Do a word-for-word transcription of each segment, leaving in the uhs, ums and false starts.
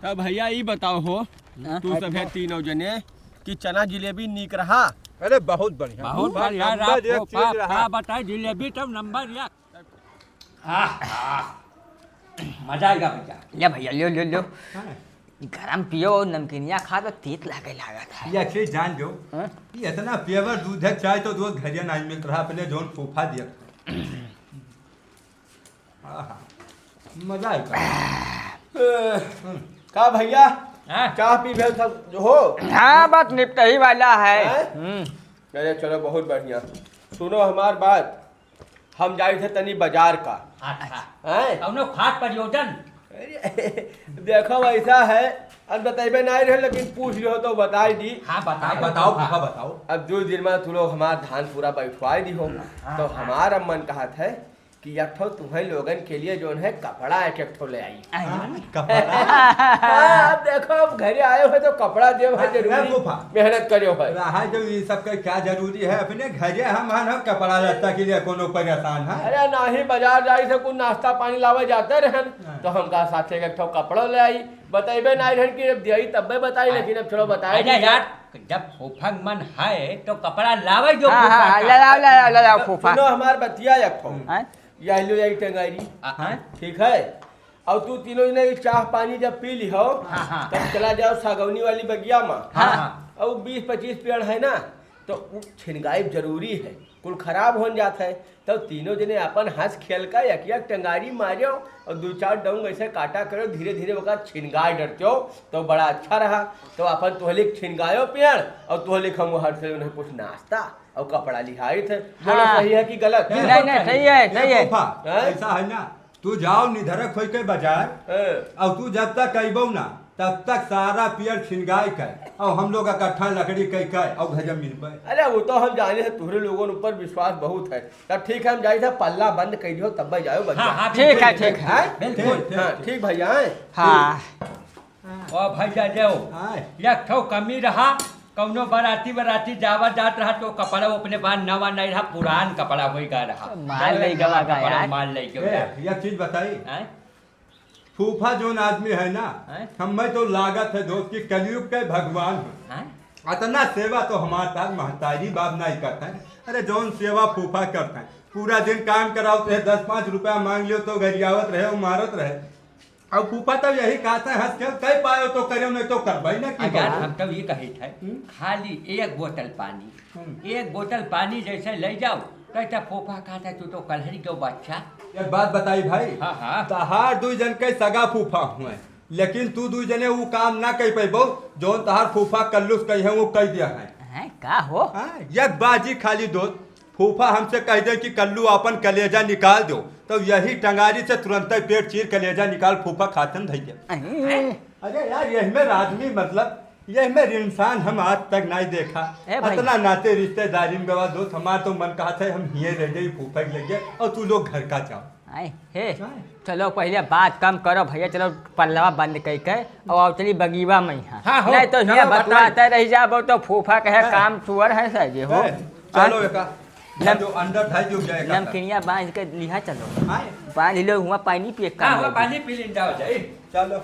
तब भैया, ई बताओ हो, हाँ? तू सभे तीनों जने कि चना जिलेबी नीक रहा? अरे, बहुत बढ़िया। बहुत बढ़िया रहा, नंबर एक फूफा, चीज रहा। का बताई, जिलेबी तब नंबर एक। आह, आह। मजा आइगा भैया। ले भैया, ले, ले, ले। हाँ। गरम पियो, नमकीनिया खा तो तीत लागे लागत है। ये चीज जान जो, हाँ? ये इतना pure दूध है, चाय तो दूध घरिया नहीं मिलत रहा, अपने जौन फूफा दिया। आहा, मजा आइगा। का भैया? हाँ? चाह पी भेल सब जो हो? हाँ, बस निपटही वाला है। हैं? हम्म। अरे चलो, बहुत बढ़िया। सुनो हमार बात, हम जाइत है तनी बाजार का। अच्छा। हैं? कौनो खास प्रयोजन? अरे, देखो, ऐसा है, अब बतैबे नहीं रहे, लेकिन पूछ लियो तो बताई दी। हाँ, बताओ, हाँ, बताओ, फूफा। फूफा, बताओ। अब दो दिन में तू लोग हमार धान पूरा बैठवाई दी हो, हाँ, तो हाँ। हमार अब मन कहत है कि एक ठो तुम्हें लोगन के लिए जौन है कपड़ा एक एक ठो ले आई। हाँ, कपड़ा। हाँ, अब देखो, अब घरे आए हो तो कपड़ा देव है हाँ, जरूरी। रे फूफा। मेहनत करो है। रहा जो ये सब का क्या जरूरी है, अपने घरे हम हन, हम कपड़ा लत्ता के लिए कोनो परेशान है। अरे नाही, बाजार जाई से कुछ नाश्ता पानी लावे जाते रहन, हाँ। तो हमका साथे एक ठो कपड़ा ले आई। बतैबे नाही रहन कि अब दियाई तब्बे बताई, हाँ। लेकिन अब चलो बताई अरे दी। यार, जब फूफा मन है तो कपड़ा लावे जो हाँ, फूफा हाँ, का। ले लाओ, ले लाओ, ले लाओ फूफा। सुनो हमार बतिया एक ठो। हाँ? या लो, यही टंगारी। आ, हाँ? ठीक है? और तू तीनों जने ये चाह पानी जब पी ली हो, हाँ, हाँ। तब चला जाओ सागौनी वाली बगिया में। हाँ, हाँ। और बीस पच्चीस पेड़ है ना, तो उ छिनगाइब जरूरी है, कुल खराब होन जात है। तब तीनों जने अपन हंस खेल का एक एक टंगारी मारो और दो चार डौंग ऐसे काटा करो, धीरे धीरे ओका छिनगाए डरते हो, तो बड़ा अच्छा रहा। तो अपन तोहलिक छिनगायो पेड़ और तोहलिक हम हर से उन्हें कुछ नाश्ता और कपड़ा लिहाई थे। बोलो, हाँ। सही है कि गलत? नहीं, नहीं, सही है, ये सही है। फूफा, हैं? ऐसा है ना, तू जाओ निधरक होई के बाजार, हैं। और तू जब तक अइबो ना, तब तक सारा पियर छिनगाई के, और हम लोग इकट्ठा लकड़ी कई के, और घर में मिलबे। अरे, वो तो हम जाने हैं, तुहरे लोगों ऊपर विश्वास बहुत है। तब ठीक है, हम जाई था, पल्ला बंद कर दियो, तब जाओ बाजार। हाँ, हाँ, ठीक है, बिल्कुल, ठीक है। हैं? बिल्कुल। ठीक, ठीक, हाँ, ठीक। ठीक भैया, हैं? हाँ। ओ भैया देव, हाँ। एक ठो कमी रहा, कौनो बाराती बाराती जावा जात रहा तो कपड़ा अपने पास नवा नहीं रहा, पुरान कपड़ा होई गा रहा। माल चलो, ले नवा गवा गा कपड़ा यार। माल ले गवा ए, यार। एक चीज बताई। हैं? फूफा जोन आदमी है ना, हैं? हमें तो लागत है दोस्त कि कलयुग के भगवान है। हैं? अतना सेवा तो हमार तार महतारी बाप नहीं करते हैं। अरे जोन सेवा फूफा करते हैं, पूरा दिन काम करावत रहे, दस पाँच रुपया मांग लियो तो गरियावत रहे और मारत रहे। अब फूफा तब यही कहता है, हंस के, "कई पायो तो करो, नहीं तो करवाई ना की अगर बात।" हम तब ये कही थे, हम्म? खाली एक बोतल पानी, हम्म। एक बोतल पानी जैसे ले जाओ, कहता फूफा कहता, "तू तो कलहरी के बच्चा।" एक बात बताई भाई, हाँ, हाँ। तहार दुई जन के सगा फूफा हुए, लेकिन तू दुई जने वो काम ना कर पैबो, जौन तहार फूफा कल्लुस कही है, वो कह दिया है। हैं, का हो? हाँ, एक बाजी खाली दोस्त, फूफा हमसे कह दे कि कल्लू आपन कलेजा निकाल दो, तो यही टंगारी से तुरंते पेट चीर कलेजा निकाल फूफा खातन धइ दे। अरे। अरे यार, यही में आदमी मतलब, यही में इंसान हम आज तक नहीं देखा। ए भाई। इतना नाते रिश्तेदारी में गवा दोस्त, हमार तो मन कहा था हम हिये रह जाई फूफा के लगे और तू लोग घर का जाओ। आए, हे, आए। चलो पहले बात कम करो भैया, चलो पल्लवा बंद कई के और चली बगीवा में यहाँ। हाँ, हो, नहीं तो चलो, हियाँ बताई। बतवाते रह जाबो तो फूफा कहे हाँ। काम सुअर है सर जी हो। ए, चलो हाँ। एका, नम-, जो अंदर ढाई जो जाएगा। नमकीनिया बांध के लिहा चलो। हाँ। बांध लो, हुआ पानी पिए हाँ, काम हुआ लगे। पानी पी लें, जाओ जाए। चलो।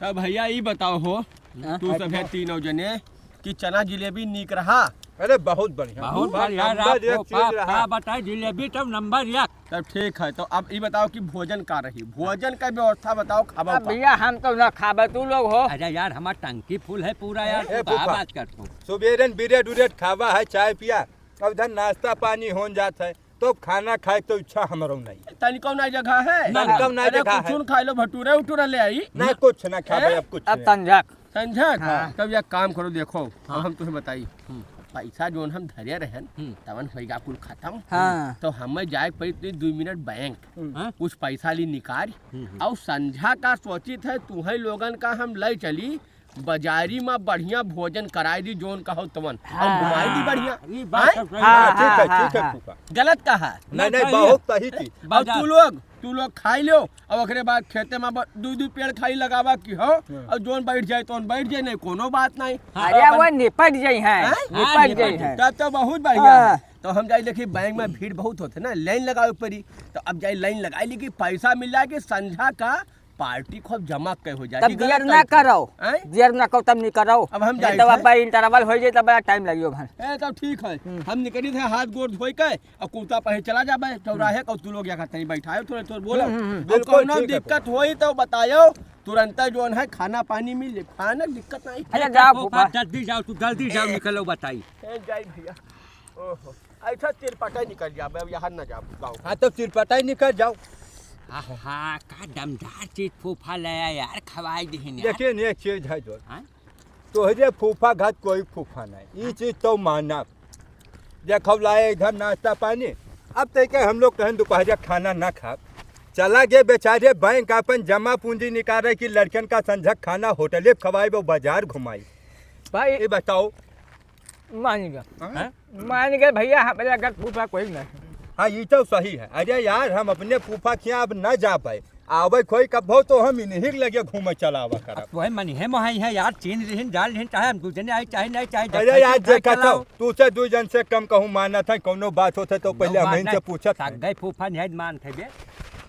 तब भैया ई बताओ हो, हाँ? तू सभे तीनों जने कि चना जिलेबी नीक रहा? अरे बहुत बढ़िया। बहुत फूफा बढ़िया रहा, नंबर एक फूफा, चीज रहा। का बताई, जिलेबी तब नंबर एक। तब ठीक है, तो अब ई बताओ कि भोजन का रही, भोजन का व्यवस्था बताओ, खाबा अब का? भैया हम तो ना खाबे, तू लोग हो। अरे यार, हमार टंकी फुल है पूरा यार, ए तू का फूफा, बात करत हो? सुबेरन ब्रेड उरेड खावा है, चाय पिया, अब इधर नाश्ता पानी होन जात है। तो खाना खाए तो इच्छा हमरो नहीं। तनिको ना जगह है? ना, तनिको ना अरे, जगह कुछ है। न खा लो, भटूरे उटूरे ले आई। नहीं, कुछ ना खाबे, हैं? अब कुछ अब नहीं। तंजक। तंजक? हाँ। तब एक काम करो, देखो, हाँ। अब हम तुम्हें बताई। हम्म। पैसा जोन हम धरे रहन, हम्म। तवन होइगा कुल खत्म। हाँ। तो हमें जाए के पड़ी इतनी दो मिनट बैंक। हम्म। हाँ। कुछ पैसा ली निकाल, हम्म, हम्म। और संझा का सोचित है, तुम्हें लोगन का हम ले चली, बाजारी में बढ़िया भोजन कराई दी, जोन कहो तवन। और हाँ। घुमाई दी बढ़िया। ई बात आय? तो सही हाँ, है। ठीक है, हाँ, ठीक है, हाँ। फूफा। गलत कहा। नहीं, नहीं, नहीं, सही है। बहुत सही चीज। और बाजार। तू लोग, तू लोग खाई लो, और ओकरे बाद खेते में ब-, दू, दू पेड़ खाली लगावा कि हो, हाँ। और जोन बैठ जाए, तोन बैठ जाए, नहीं, कोनो बात नहीं। हाँ। अरे, अपन वो निपट जाई हैं, हैं? हाँ, निपट निपट जाई जाई। हैं। तब तो बहुत बढ़िया हाँ। है। तो हम जाई देखी, बैंक में भीड़ बहुत होते ना, लाइन लगावे पड़ी। तो अब जाई लाइन लगाई ली कि पैसा मिल जाए कि संझा का पार्टी खूब जमा के हो जाए। तब देर ना करो। हैं? देर ना करो, तब निकरो। अब हम नहीं जाइत तो है। अब interval हो जाए, तब बड़ा time लगियो भाई। ए, तब ठीक है। हम्म। हम निकली थे हाथ गोड़ धोई के, अब कुर्ता पहन चला जाबे, चौराहे का तू लोग यहाँ कहीं बैठायो, थोड़े थोड़े बोलो। हम्म, हम्म, हम्म। अब बिल्कुल कौनो ठीक है। दिक्कत होई तो बतायो, तुरंत जोन है खाना पानी मिल जाए, खाना दिक्कत नहीं। अरे ए, जाओ फूफा, फूफा। जल्दी जाओ, तू जल्दी जाओ, ए। निकलो बताई। ए, जाई भैया। ओहो, ऐसा तिरपटा निकल जाबे, अब यहाँ ना जाबे गाँव। हाँ, तो तिरपटा ही निकल जाओ। आहा, का दमदार चीज फूफा ले आया यार, खवाई दिहिन यार। लेकिन एक चीज है जो, हाँ? तोहरे फूफा घात कोई फूफा नहीं, ई चीज तो मानब। देखो लाए इधर नाश्ता पानी, अब तो के हम लोग कहें दोपहरिया खाना ना खाब, चला गए बेचारे बैंक अपन जमा पूंजी निकाले कि लड़कन का संझक खाना होटले पे खवाई, वो बाजार घुमाई। भाई ये बताओ, मान गया। हाँ? हाँ? मान गए भैया, हमरे अगर फूफा कोई नहीं। हाँ, ये तो सही है। अरे यार, हम अपने फूफा के यहाँ अब न जा पाए। आवे कोई कब हो तो हम इन्हीं के लगे घूमे चलावा करब। अब वही मन है मोहाई है यार, चीन लिहिन, जान लिहिन, चाहे हम दू जने आई, चाहे नहीं, चाहे अरे जब यार, खाई, देखा खाई तो, चलाओ। तू से दू जन से कम कहूँ मानत है, कौनो बात होते तो पहले कौनो हम बात इनसे नहीं। पूछत है। सगई फूफा नहीं मान थे बे।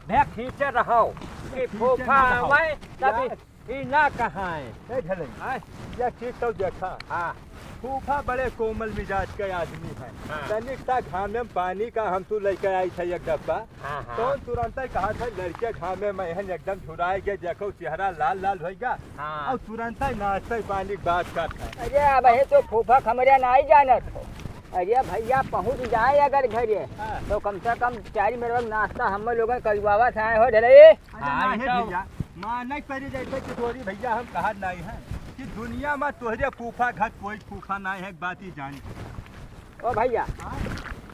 भैया खींचे रहो कि खींचे फूफा ना रहो। आवे, तभी यार। ई ना कहाँ है? ए झलई, आय। ये चीज तो देखा। हाँ। फूफा बड़े कोमल मिजाज के आदमी है। हाँ। तनिक सा घामे में पानी का हम तू लेके आई थे एक डब्बा। हाँ, हाँ। तो तुरंत ही कहा था, लड़के घामे में हन एकदम झुराए गए, देखो चेहरा लाल लाल होइगा। हाँ। और तुरंत ही नाश्ते पानी की बात करता है। अरे अब ये तो फूफा खमरिया ना ही जानत हो। अरे भैया पहुँच जाए अगर घरे, हाँ। तो कम से कम चार मिनट नाश्ता हम लोगन करवावत आए हो ढले। अरे हाँ, नाहीं ई तो भैया, मानक परी जैसे कि तोरी भैया हम कहत नाहीं है कि दुनिया में तोहरे फूफा घात कोई फूफा नाहीं है, एक बात ही जान। ओ भैया, हाँ?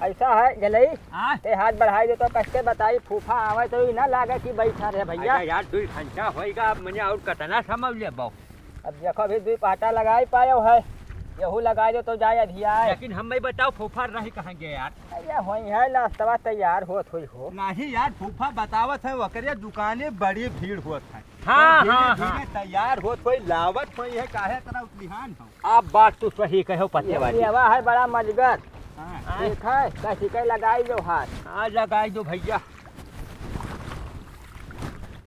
ऐसा है जलई, हाँ? ते हाथ बढ़ाई दे तो कैसे बताई, फूफा आवे तो ई ना लागे कि बैठा रहे भैया। अरे यार, दुई घंटा होइगा, अब मने और कतना समय लेबो? अब देखो अभी दुई पाटा लगाई पायो है, यहू लगाई दो तो जाए अभी आए। लेकिन हम नहीं बताओ फूफा रही कहाँ गए यार? अरे होई है, नाश्तवा तैयार होत होई हो। नाहीं यार, फूफा बतावत है, ओकरे दुकाने बड़ी भीड़ होत है। हाँ, तो धीरे हाँ, धीरे हाँ। तैयार होत होई, लावत होई है, काहे इतना उतलिहान हो? आप बात तो सही कहो, पते ये वाली। लेवा है बड़ा मजगर। हाँ। ठीक है, कैसी के लगाई लो हाथ। हाँ, लगाई दो भैया।